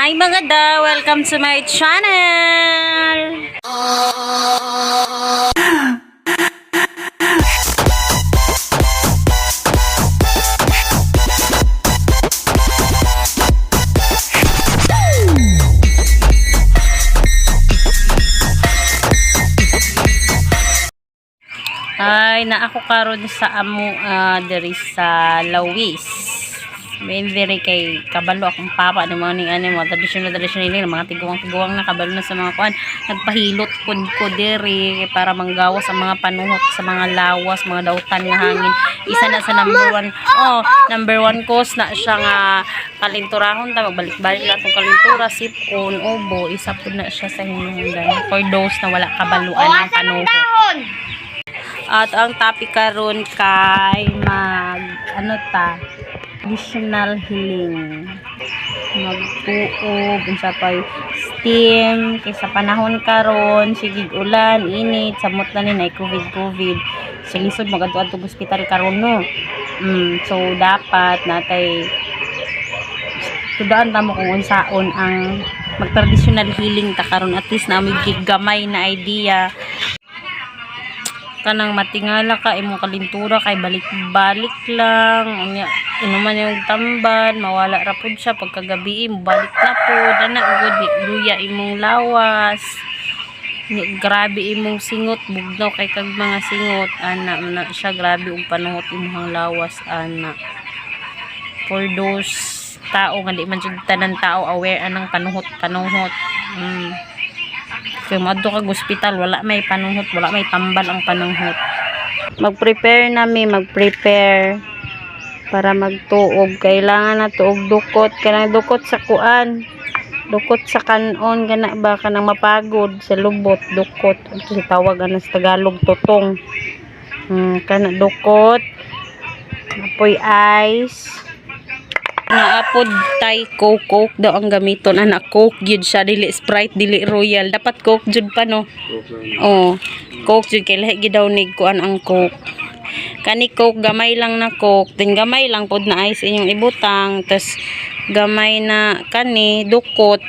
Hi, mga da! Welcome to my channel! Ay, na ako karon sa amo diri sa Lawis. May diri kay kabalo akong papa ng mga ning ano, mga tradisyonal tradisyonal nila, mga tiguang-tiguang na kabalo na sa mga kuan. Nagpahilot pud ko diri kay para manggawas ang mga panuhot sa mga lawas, mga dautan nga hangin. Isa na sa number one. Oh, number one cause na siya nga kalinturahon ta, magbalik-balik na atong kalintura, sipon, ubo, isa pud na siya sa hinungdan for those na wala kabaluan ang panuhot. At ang topic karon kay mag ano ta, traditional healing. Magtuob unsa pay steam kay sa panahon karon sige ulan, init, samot na ni nay COVID COVID. So lisod magadto-adto ospital karon, no. So dapat natay tudaan ta mo kung unsaon ang mag-traditional healing ta karon, at least na may gamay na idea. Kanang matingala ka imong kalintura kay balik-balik lang, unya inuman yung tamban, mawala ra pud siya. Pagkagabi balik na pud ana gud, luya imong lawas. Nya, grabe imong singot, bugnaw kay kag mga singot ana na siya, grabe og panuhot imong lawas ana. For those tao nga di man jud tanan tao aware anang panuhot panuhot. Kay moadto kag ospital, wala may panuhot, wala may tambal ang panuhot. Mag-prepare na mi, mag-prepare para magtuob. Kailangan na tuog dukot, kanang dukot sa kuan. Dukot sa kanon kana ba, kanang mapagod sa lubot, dukot. Ito sa tawag ana sa Tagalog, tutong. Kana dukot. Apoy ice. Naapod tay Coke, Coke daw ang gamiton ana, Coke gyud siya, dili Sprite, dili Royal. Dapat Coke jud pa, no? Oh, Coke jud kay lahi gyud daw ni kuan ang Coke. Kani Coke, gamay lang na Coke, then gamay lang pod na ice inyong ibutang, tas gamay na kani dukot.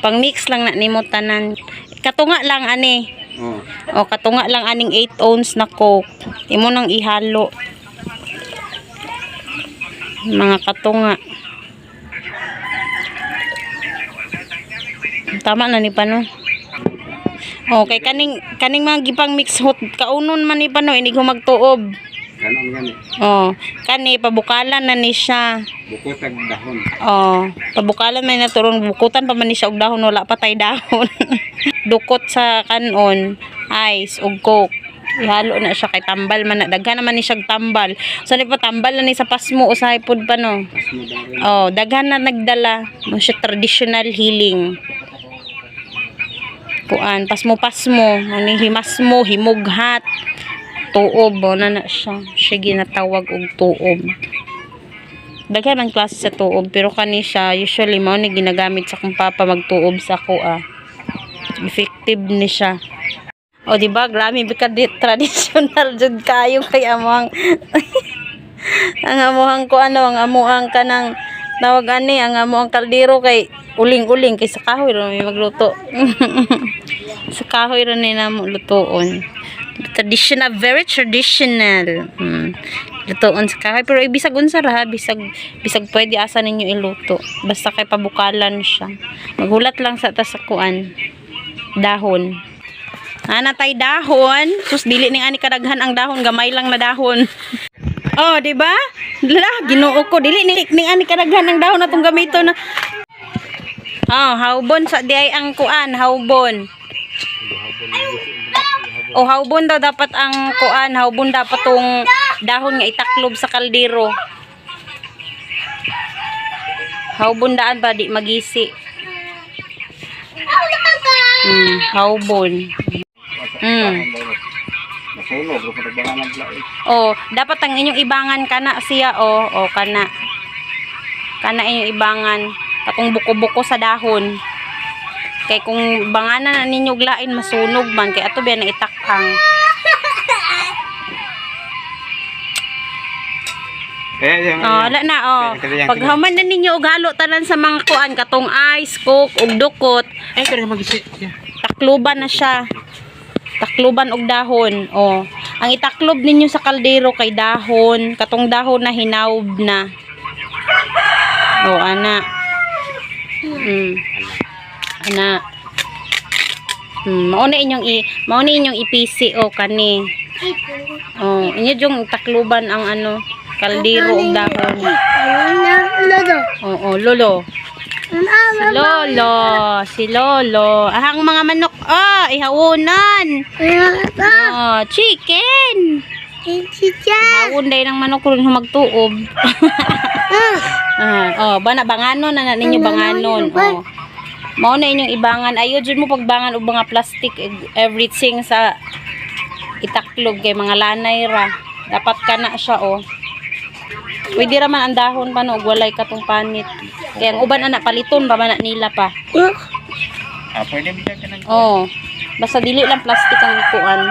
Pang mix lang na nimo tanan. Katunga lang ani. Oh. O, katunga lang aning 8 ounce na Coke. Imo nang ihalo. Mga katunga. Tama na ni pano. Okay, kaning kaning mga gipang mix hot kaunon man ni pano inig humagtuob. Kanon gani. Oh, kani pabukalan na ni siya. Bukod tag dahon. Oh, pabukalan may naturong bukutan pa man ni siya og dahon, wala pa tay dahon. Dukot sa kanon, ice ug Coke. Ihalo na siya kay tambal man na, daghan naman ni siya tambal. So ni pa tambal na ni sa pasmo usahay pud pa, no. Pasmo dahon. Oh, daghan na nagdala mo siya, traditional healing. Kuan, pasmo-pasmo, ani himas mo, himughat. Tuob mo na na siya. Siya ginatawag og tuob. Daghan man klase sa tuob, pero kani siya usually mao ni ginagamit sa akong papa magtuob sa ako ah. Effective ni siya. O, di ba? Grabe ka di traditional jud kayo kay among ang amuhang ko ano, ang amuang kanang tawag ani, ang amuang kaldero kay uling-uling kay sa kahoy ra may magluto. Sa kahoy ra ni namo lutoon. Traditional, very traditional. Lutoon sa kahoy pero bisag unsa ra ha, bisag bisag pwede asa ninyo iluto. Basta kay pabukalan siya. Maghulat lang sa tas sa kuan dahon. Ana tay dahon. Sus, dili ning ani kadaghan ang dahon, gamay lang na dahon. Oh, di ba? La, Ginoo ko, dili ning ning ani kadaghan ang dahon atong gamiton na. Oh, haubon sa di ay ang kuan, haubon. Oh, haubon daw dapat ang kuan, haubon dapat tong dahon nga itaklob sa kaldero. Haubon daan ba di magisi. Haubon. Nasunog ro pud bangan ang lain. Oh, dapat ang inyong ibangan kana siya, oh, oh kana. Kana inyong ibangan katong buko-buko sa dahon. Kay kung banganan na ninyo glain, masunog man kay ato biya na itakang. Eh, Oh, wala na oh. Paghuman na ninyo og halo tanan sa mga kuan katong ice, coke ug dukot, Ay, kaya mag-isip. takluban na siya. Takluban og dahon. Oh. Ang itaklob ninyo sa kaldero kay dahon, katong dahon na hinawb na. Oh, ana. Ana. Mao na inyong ipisi o kani. Oh, inyo jung takluban ang ano, kaldero og dahon. Oo, lolo. Si Lolo, si Lolo. Ah, ang mga manok, ah, ihawonan. Oh, chicken. Ihawon dahil ng manok ron magtuob. Ah, oh, bana banganon na na ninyo banganon. Oh. Mao na inyong ibangan. Ayo jud mo pagbangan og mga plastic everything sa itaklob kay mga lanay ra. Dapat kana siya oh. Pwede ra man ang dahon pa no og walay katong panit. Kaya ang uban ana paliton pa man na nila pa. Ah, pwede bigyan ka ng Oh. Basta dili lang plastic ang ikuan.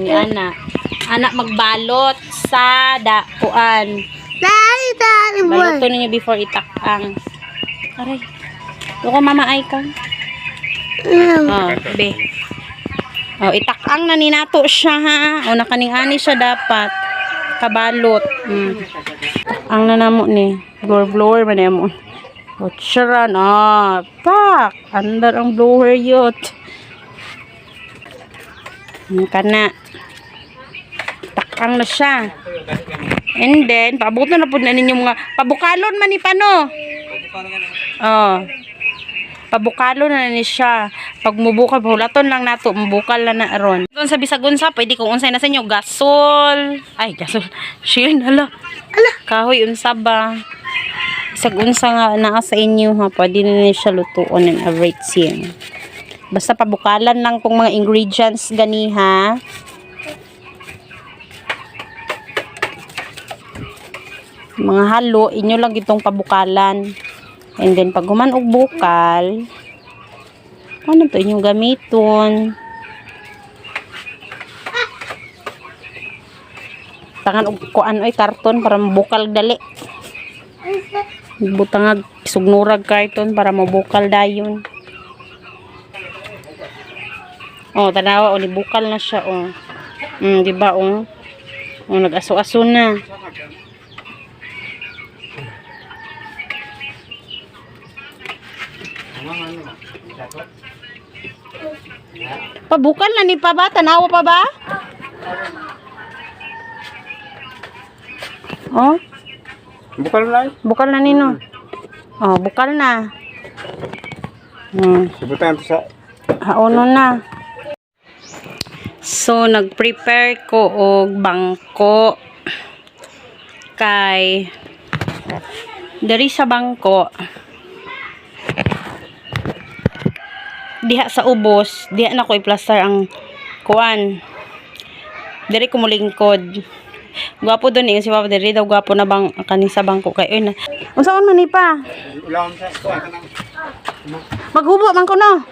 Ana. Ana magbalot sa dakuan. Baluto ninyo before itakang. Aray. Duko mama ay ka. Oh, be. Oh, itakang na ni nato siya ha. O nakaning ani siya dapat. Kabalot. Ang nanamo ni blower blower man mo. Butcheran ah. Pak, andar ang blower yot. Kana. Takang na siya. And then, paabot na na po na ninyo mga, pabukalon man ni pano. Oh. Pabukalo na ni siya. Pag mubukal, hulaton lang nato, mubukal na na aron. Kung sa bisag unsa, pwede kung unsay na sa inyo, gasol. Ay, gasol. Shirin, hala. Hala. Kahoy, unsa ba? Bisag unsa nga naa sa inyo ha, pwede na ni siya lutuon and everything. Basta pabukalan lang kung mga ingredients gani ha. Mga halo, inyo lang itong pabukalan. And then, pag human og bukal, ano to inyong gamiton? Tangan og kuan oy karton para mabukal dali. Butangag sugnurag karton para mabukal dayon. Oh, tanawa oh, nibukal na siya oh. Di ba oh? Oh, nag-aso-aso na. Pabukal na ni pa ba? Tanawa pa ba? Oh, Bukal na. Bukal na nino. Oh, bukal na. Ibutan to sa Haono na. So, nag-prepare ko og bangko kay diri sa bangko diha sa ubos, diha na ko i-plaster ang kuan. Diri ko mulingkod. Gwapo doon eh, si Papa diri daw gwapo na bang kaning sa bangko kay oy na. Unsaon man ni pa? Ulawon sa kuan ka nang. Maghubo man ko no.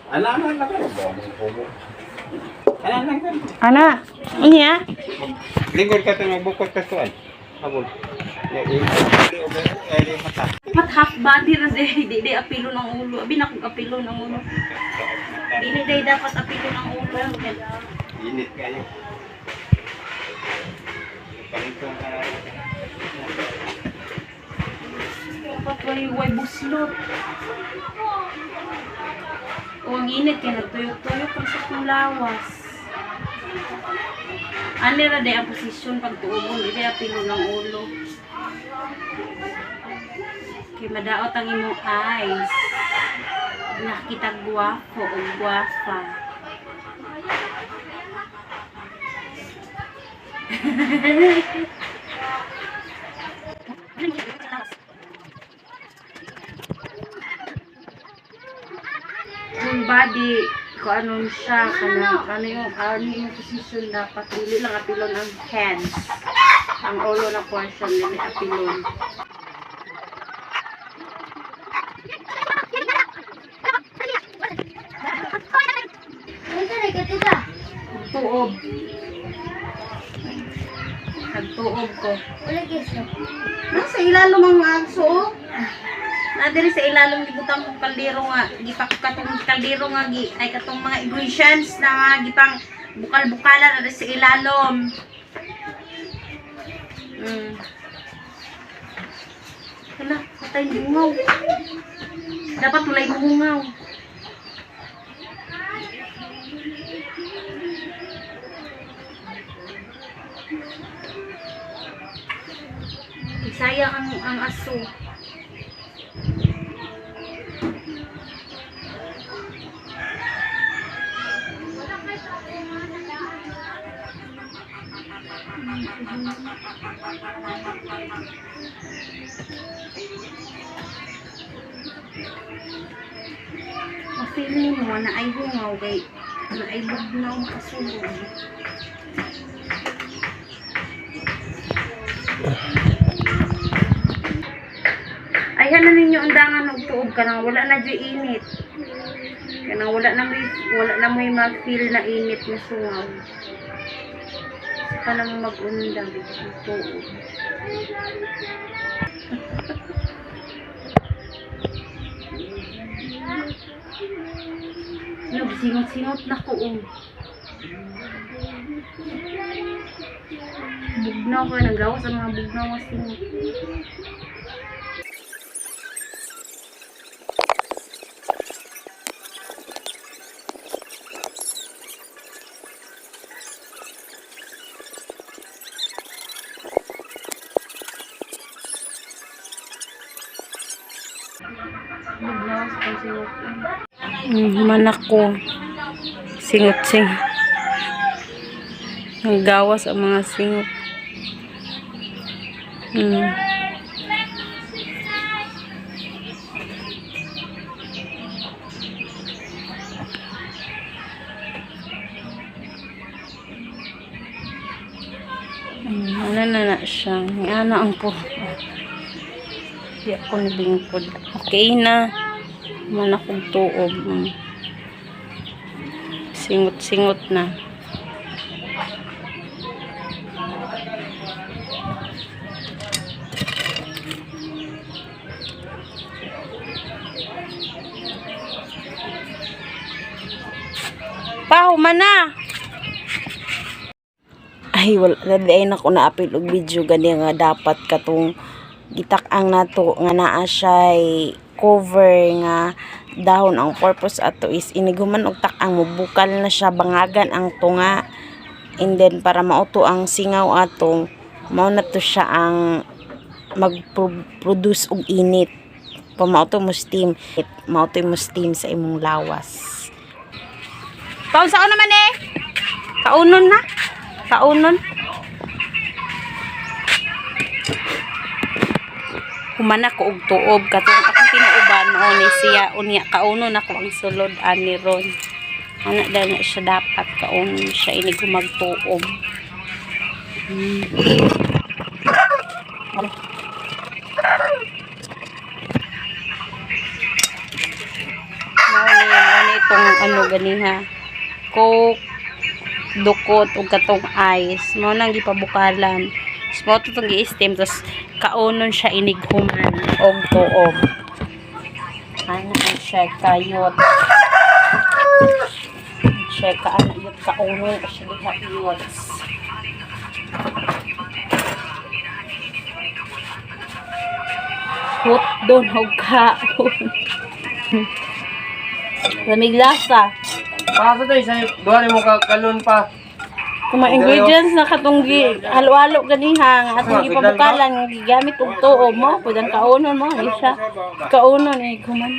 Ala na lang. Ala lang. Ana, unya. Lingkod ka tayo magbukod ka kuan. Habol. Ya, Dapat half body ra di di di apilo ng ulo. Abi na kong apilo ng ulo. Dili day dapat apilo ng ulo. Init kayo. Palingkong ka na. Dapat way way buslot. O ang init kay nagtuyok-tuyok ang sa kong lawas. Ani ra day ang posisyon pag tuobon, di day apilo ng ulo. Kay madaot ang imong eyes. Nakita gwapo o gwapa. Yung body, kung ano siya, kana, ano yung position dapat, dili lang apilon ang hands. Ang ulo na portion, dili apilon. Tuob. Nagtuob ko. Wala guys. Nasa ilalom ang aso oh. Na diri sa ilalom gibutang kong kaldero nga gipak katong kaldero nga gi ay katong mga ingredients na nga gipang bukal-bukala na diri sa ilalom. Hala, patay bungaw. Dapat tulay bungaw. Sayang ang aso. Ma-feel nimo na ay hungaw kay na ay bugnaw makasulod. Ay na ninyo undangan og tuog kanang wala na jud init. Kanang wala na moy ma-feel na init na sungaw. Saka na mo mag-undang og tuog. Nagsingot-singot na ko oh. Bugnaw ka, nagawas ang mga bugnaw nga singot. Bugnaw sa pagsingot. Manak ko. Singot-singot. Ang gawas ang mga singot. Ano na na siya. Ano ang po. Di ako nabingkod. Okay na. Manak kong tuob. Singot-singot na. Pahuman na! Ay wala na di ay nako naapil og video gani nga dapat katong gitak-ang nato nga naa siya'y cover nga dahon. Ang purpose ato is inighuman og tak-ang mobukal na siya, bangagan ang tunga, and then para mauto ang singaw ato, mao na to siya ang mag-produce og init pa mauto mo steam, mauto mo steam sa imong lawas. Paunsa ko naman eh! Kaunon na! Kaunon. Humana ko og tuob katong akong tinuoban mao ni siya unya kaunon ako ang sulod ani ron. Ana dahil na siya dapat kaunon siya inig magtuob. Mao ni itong ano ganiha. Coke, dukot ug katong ice. Mao nang gipabukalan. Tapos mao to tong gi-steam tapos kaunon siya inig human og tuob. Ana ang siya kayot. Siya ka ana yot kaunon siya diha yot. Hot don og kaon. Lamig lasa. Pasa tayo sa duha mo ka kalon pa. Kung mga ingredients na katong gi halo-halo ganiha nga atong gipabukalan nga gigamit og tuo mo pud ang kaunon mo ni siya kaunon eh kuman.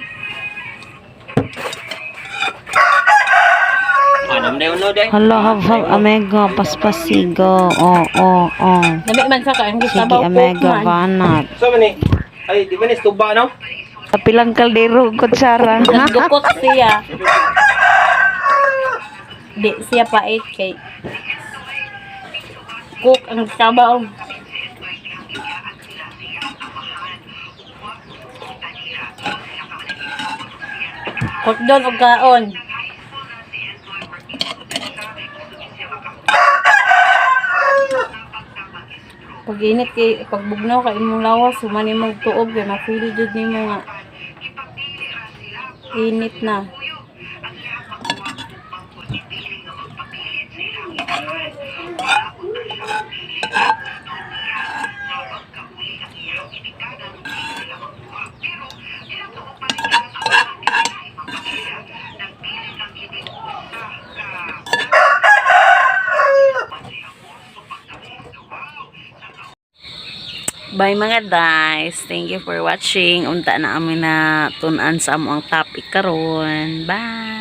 Anam dayon no day. Hala, have, have, amega, paspasigo. Oh, oh, oh. Dami man sa kaang Sige, gisabaw coke amega, man. banat. So man ni. Ay, di man ni tuba no? Kapilang kaldero, kutsara. Nagdukot siya. Di siya pait kay coke ang sabaw. Coke doon og kaon. Pag init kay pagbugnaw kay imong lawas, human imong tuob kay ma-feel jud nimo nga init na. Bye, mga guys. Thank you for watching. Unta na amin na tun-an sa among topic karon. Bye.